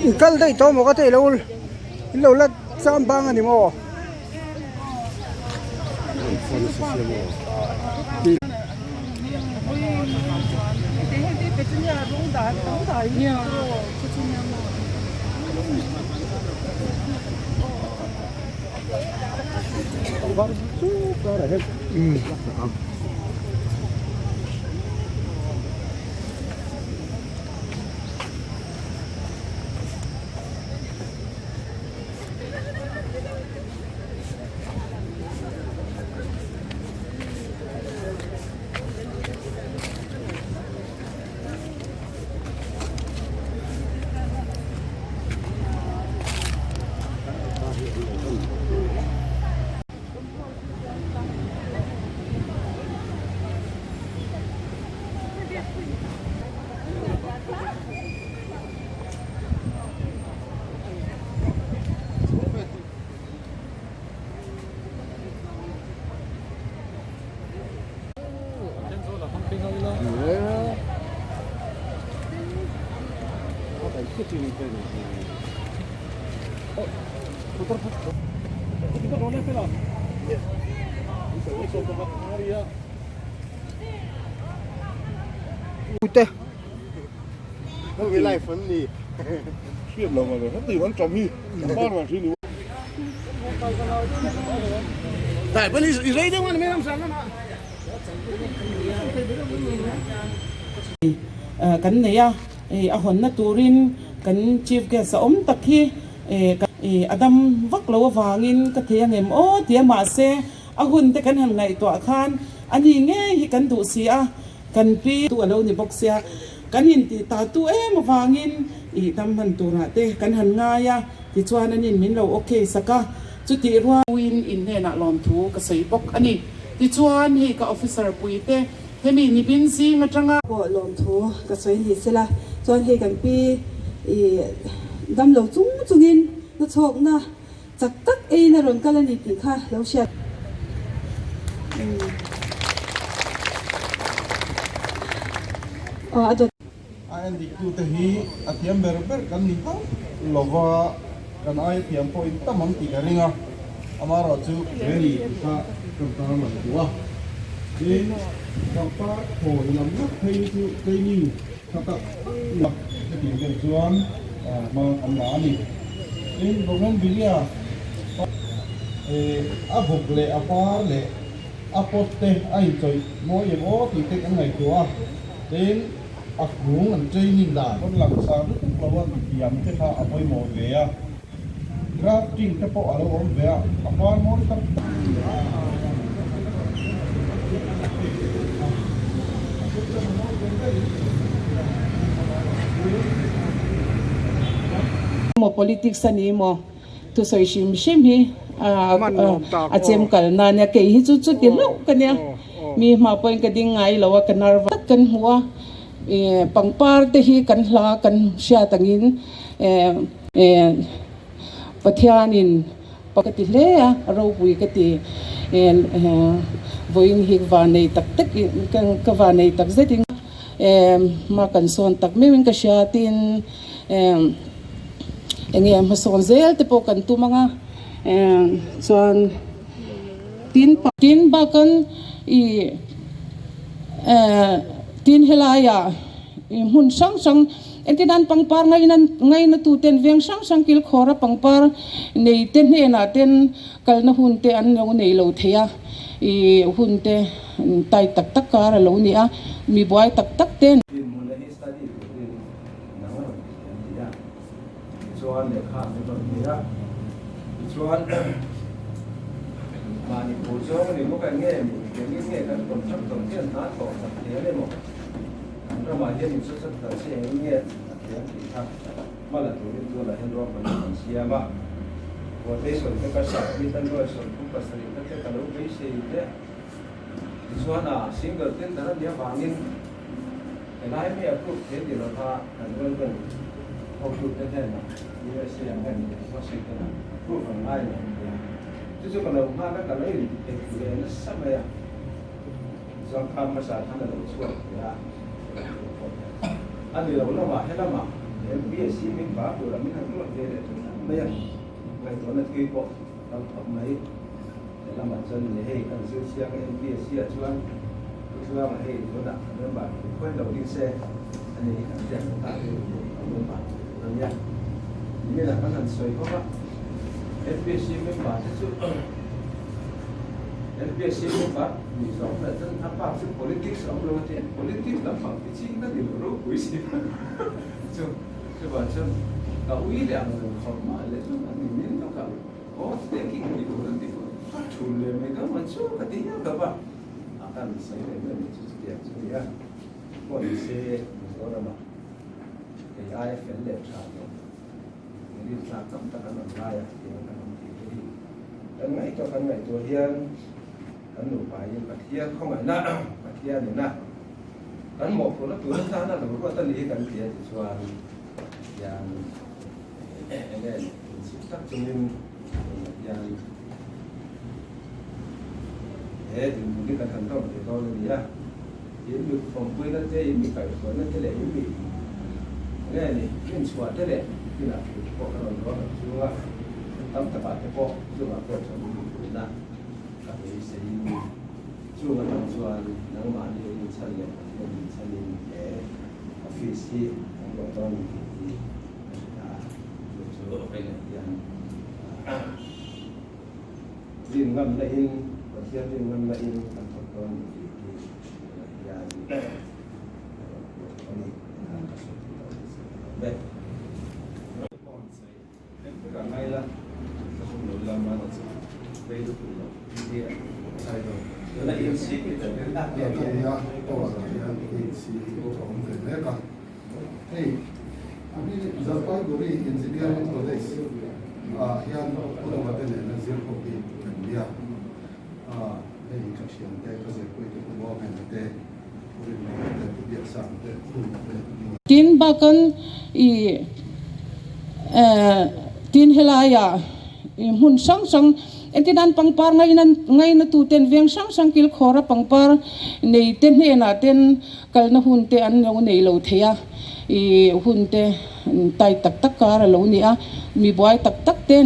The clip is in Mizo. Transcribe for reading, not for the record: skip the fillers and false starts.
In kal daih tawh maw ka tei lo in lo la cham bang a ni maw? Te. Kan nei a, a hawnna turin kan chief guest a awm tak hi a dam vak lo avangin ka thei angem aw tia mahse a hun te kan han ngaihtuah khan a ni ngei hi kan duh si a, kan pi tu a lo ni bawk sia kan intih ta tu em avangin ih dam hman turah te kan han ngai a tichuan anin min lo okay sak a chutih rualin in hnenah lawmthu ka sawi bawk a ni tichuan hei ka officer pui te Hemi ni bin zing atanga. Pawh lawmthu ka sawi ni sela chuan hei kan pi i damlo chung chungin na chhawkna chak tak eiin a rawn kal a ni tih kha lo hriat. Aw a dawt. A endiktute hi a thiam ber ber kan ni hauh lova, kan aia thiam pawhin tam ang tih ka ring a, amaherawhchu rally tih kha kan tan lang duh a. Tin, pangpar khawi lam ngawt phei hi chu training tha tak tak la hetiang deuh chuan hma kan la a ni. Tin, Bougainvillea a buk leh a par leh a pot te a inchawih mawi em aw tih te kan ngaihtuah a. Tin, a kung an training dan. Rawn lang sang lutuk lo a thiam te kha a pawimawh ve a, grafting te pawh a lo awm ve a, a par mawi tak tak. Maw politics a ni maw thusawi hrim hrim hi a chem kal na nia kei hi chu chuti hlauh ka nia mi hma pawhin ka ding ngai lo a ka nervous tak kan hmu a pangpar te hi kan hla kan hriat angin Pathianin ka ti hle a ropui ka ti vawiin hi vanei tak tak ka vanei tak zetin hma kan sawn tak meuhin ka hria tin. Enge a hmasawn zel te pawh kan tum ang a, chuan tin tin bakan ih tin helaiah ih hmun hrang hrang engtin an pangpar ngaina ngaina tu ten veng hrang hrang kilkhawr a pangpar nei te hnenah ten kalna hun te an lo nei lo thei a ih hun te tight tak tak kar a lo ni a mi buai tak tak ten. Nang a rawn ti an ti a, tichuan lehkha an rawn ti a, tichuan mahni phur zawng a ni bawk a, enge mi engin nge kan contractor hian hna thawh chak thei a emaw, kan ramah hian infrastructure chi engin nge a thiam tih kha hma la turin tunah hian ruahmanna kan siam a, quotation te ka submit a nuai 37 na te ka lo beisei te, tichuan a single tender a nih avangin. Helai mi approve thei ni lova kan relevant hotute hnenah USA ang hian Washington ah approve an ngai lo ania. Chu chu ka lo nghak a, ka lo in ep ve nasa mai a. Chuan kha hmasa khan a lo chhuak ve a, ka lo hmuh pawh hian. A ni lo lamah helamah MPSC min pa turah min han ruat ve leh thin tlat mai a, ngaihtuahna thui pawh a tam khawp mai. Helamah chuan ni hei kan zir chiang a MPSC ah chuan Thuthlanga hei tunah kan member tur khawi lo ding se a ni hi kan hriat loh tak hi kan member tur a nia. Niminah kan han sawi bawk a, MPSC member te chu MPSC member nih zawh hunah chuan a bak chu politics a awm lo a tia, politics lampang ti ching ka ni lo ropui si chu chuvang chuan ka ui leh ang reng khawp mah leh chuan a ni min lawk a, aw taking tih tur an ti fo, a thul leh mai ka man chu ka ti hial lo va, a kan sawi leh mai mai chu chutiang chu a ni a, pawh ni se Mizoramah kei aia fel leh tha leh Rin tlak tam tak an awm lai a, tiang kan awm tih te hi kan ngaihtuah kan ngaihtuah hian kan nupa in Pathian khawngaihna Pathian ina kan mawhphurhna tur atana lo ruat a ni hi kan ti a tichuan hian enge inchhip tak chungin tunah hian he dinhmun hi kan han rawm ve dawn a ni a. In mi awmpuina te, in mi kaihhruaina te leh in mi nge ni rinchhuah te leh inah thu te pawh ka rawn rual ang chu a, hmun tam takah te pawh chungah pawh chuan in inpuihna ka beiseiin chung atang chuan nangmahni rinchhan leh Pathian rinchhanin he office hi kan luah dawn ni tih hi ka hria a, chu chu vawiinah hian Rin ngamna in, Pathian rin ngamna in kan thawk dawn ni tih hi tunah hian ka rawn puah a ni. Ka sawi thei lo ni se ka lawm e. Hei, Jalpaiguri Engineering College ah hian Unawa te nena zir ho hi kan nia. Hei ka thiante, ka zirpuite Pu Bawngena te, Pu Rinmawia te, Pu Biaksanga te, Pu Ruma te. Tin bakan i tin helaiah i hmun hrang hrang entir nan pangpar ngaina ngaina tuten veng hrang hrang kilkhawra pangpar nei te hnenah ten Kalna hun te an lo nei lo thei a, i hun te tai tak tak kar a lo ni a, mi buai tak tak ten.